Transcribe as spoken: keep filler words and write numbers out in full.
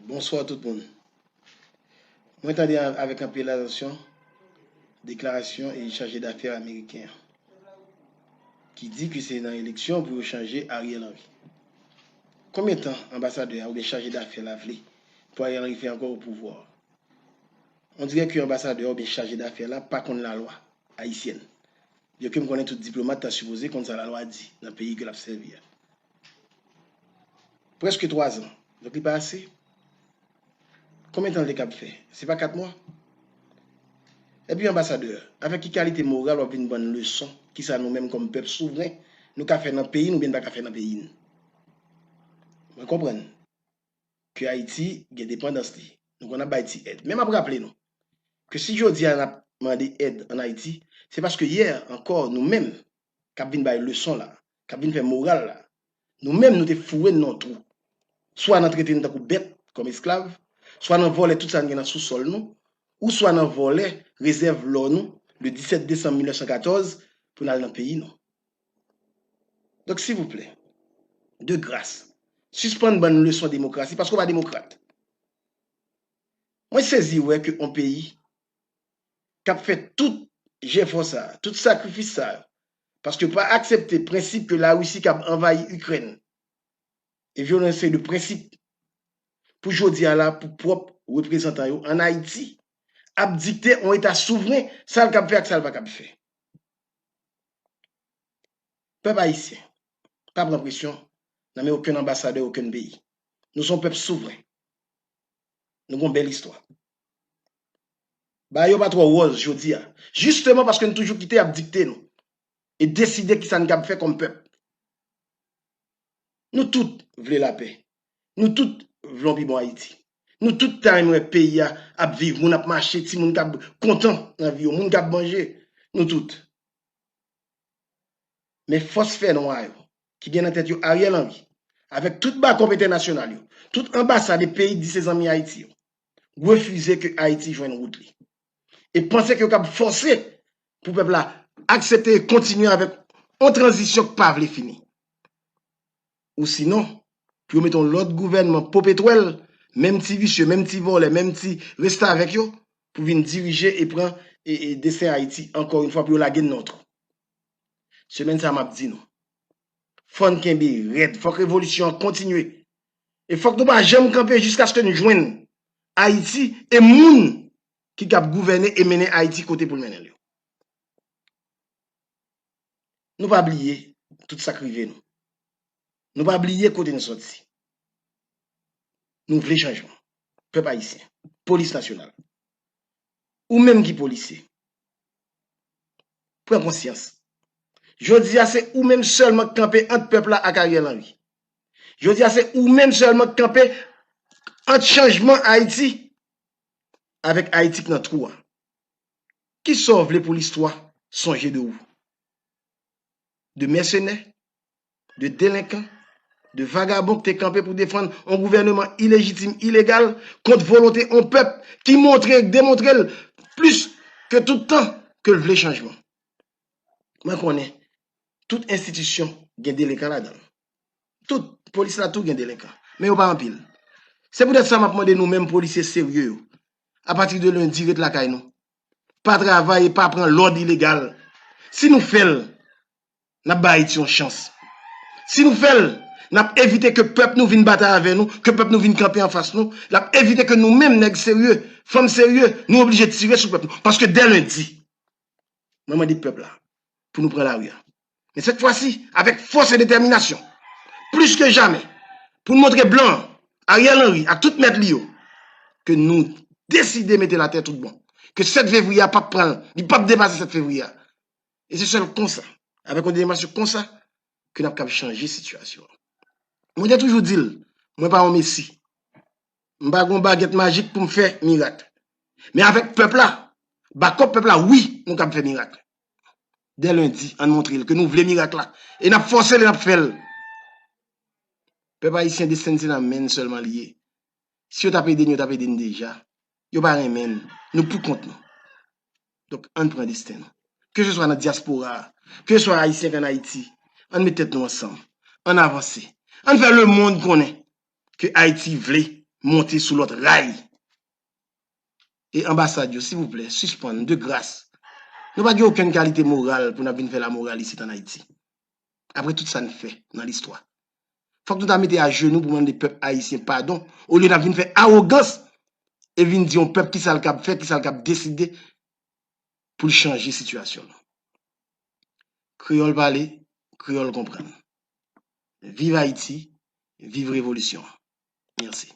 Bonswa tout moun. Mwen tande avèk anpil atansyon deklarasyon e chaje dafè ameriken an, ki di ke se nan eleksyon pou yo chanje Ariel Henry. Konbyen tan anbasadè a oubyen chaje dafè la vle pou Ariel Henry fè ankò o pouvwa? On dirè ke anbasadè a oubyen chaje dafè la pa konn lalwa ayisyèn. Byenke m konnen tout diplomat ta sipoze konn sa lalwa di nan peyi ke l ap sèvi a. Prèske twa zan. Donk li pa ase? Konbyen tan l te kab fè? Se pa kat mwa? Epi anbasadè, avèk ki kalite moral w ap vin ban n leson kisa nou menm kòm pèp souvren nou ka fè nan peyi n oubyen n pa ka fè nan peyi n? Mwen konprann ke Ayiti gen depandans li. Nou konn ap bay ti èd. Men m ap raple nou ke si jodi a n ap mande èd ann Ayiti, se paske yè ankò nou menm k ap vin bay leson la, k ap vin fè moral la, nou menm nou te foure n nan yon twou. Swa nan trete n tankou bèt, kòm esklav, swa nan vòlè tout sa n gen nan sousòl nou, ou swa nan vòlè rezèv lò nou le disèt desanm mil nèf san katòz pou n al nan peyi nou. Donk, silvouplè, de gras, sispann ban n leson demokrasi paske w pa demokrat. Mwen sezi wè ke yon peyi k ap fè tout jefò sa a, tout sakrifis sa yo, paske pa aksepte prensip ke Larisi kab anvayi Ikrèn e vyole yon seri de prensip pou jodi a la pou pwòp reprezantan yo ann Ayiti ap dikte yon eta souvren sa l kab fè ak sa l pa kab fè. Pèp ayisyen, pa pran presyon nan men okenn anbasadè okenn peyi. Nou se yon pèp souvren. Nou gen yon bèl istwa. Bagay yo pa twò wòz jodi a, jisteman paske n toujou kite y ap dikte nou e deside kisa n kab fè kòm pèp. Nou tout vle lapè. Nou tout vle yon pi bon Ayiti. Nou tout ta renmen wè peyi a ap viv, moun ap mache, timoun k ap kontan nan vi yo, moun k ap manje. Nou tout. Men fòs fènwa yo, ki gen nan tèt yo Ariel Henry, avèk tout bakòp entènasyonal yo, tout anbasad e peyi k di se zanmi Ayiti yo, refize ke Ayiti jwenn wout li. E panse ke yo kab fòse pou pèp la aksepte e kontinye avèk yon tranzisyon k pa vle fini. Ou sinon, pou yo mete yon lòt gouvènman popetwèl, menm ti visye, menm ti vòlè, menm ti restavèk yo, pou vin dirije e pran e, e desten Ayiti ankò yon fwa pou yo lage n nan yon twou. Semèn sa a, m ap di nou, fò n kenbe rèd, fòk revolisyon an kontinye. E fòk nou pa janm kanpe jiskaske n jwenn Ayiti e moun ki kab gouvène e mennen Ayiti kote pou l mennen l yo. Nou pa bliye tout sa k rive nou. Nou pa bliye kote n soti. Nou vle chanjman. Pèp ayisyen, polis nasyonal, ou menm ki polisye, pran konsyans. Jodi a, se ou menm sèlman k kanpe ant pèp la ak Ariel Henry. Jodi a, se ou menm sèlman k kanpe ant chanjman Ayiti avèk Ayiti k nan twou a. Kisa w vle pou listwa sonje de ou? De mèsenè, de delenkan, de vagabon k te kanpe pou defann yon gouvèneman ilejitim, ilegal, kont volonte yon pèp ki montre e demontre l plis ke tout tan ke l vle chanjman. Mwen konnen tout enstitisyon gen delenkan ladan l. Tout, polis la tou gen delenkan. Men yo pa anpil. Se poutèt sa m ap mande nou menm polisye serye yo, apati de lendi, ret lakay nou. Pa travay e pa pran lòd ilegal. Si nou fè l, n ap bay Ayiti yon chans. Si nou fè l, n ap evite ke pèp nou vin batay avè nou, ke pèp nou vin kanpe anfas nou, l ap evite ke nou menm, nèg serye, fanm serye, nou oblije tire sou pèp nou. Paske dè lendi, mwen mande pèp la pou nou pran lari a. Men sèt fwa si, avèk fòs e detèminasyon, plis ke jamè, pou n montre blan an, Ariel Henry ak tout mèt li yo, ke nou deside mete l atè tout bon. Ke sèt fevriye a p ap pran l, li p ap depase sèt fevriye a. E se sèl konsa, avèk yon detèminasyon konsa, ke n ap kab chanje sitiyasyon an. Mwen te toujou di l, mwen pa yon mesi. M pa gen yon bagèt majik pou m fè mirak. Men avèk pèp la, bakòp pèp la, wi, nou kab fè mirak. Dè lendi, ann montre l ke nou vle mirak la. E n ap fòse l e n ap fè l. Pèp ayisyen, desten n se nan men n sèlman li ye. Si yo t ap ede n, yo t ap ede n deja. Yo pa renmen n. Nou pou kont nou. Donk, ann pran desten nou. Keseswa nan dyaspora a, keseswa ayisyen k ann Ayiti, ann met tèt nou ansanm. Ann avanse. Ann fè lemonn konnen ke Ayiti vle monte sou lòt ray. E anbasad yo, silvouplè, sispann, de gras. Nou pa gen okenn kalite moral pou n ap vin fè lamoral isit ann Ayiti. Apre tout sa n fè nan listwa. Fòk nou ta mete ajenou pou mande pèp ayisyen padon, olye n ap vin fè awogans e vin di yon pèp kisa l kab fè, kisa l kab deside pou l chanje sitiyasyon l. Kreyòl pale, kreyòl konprann. Viv Ayiti, viv revolisyon an. Mèsi.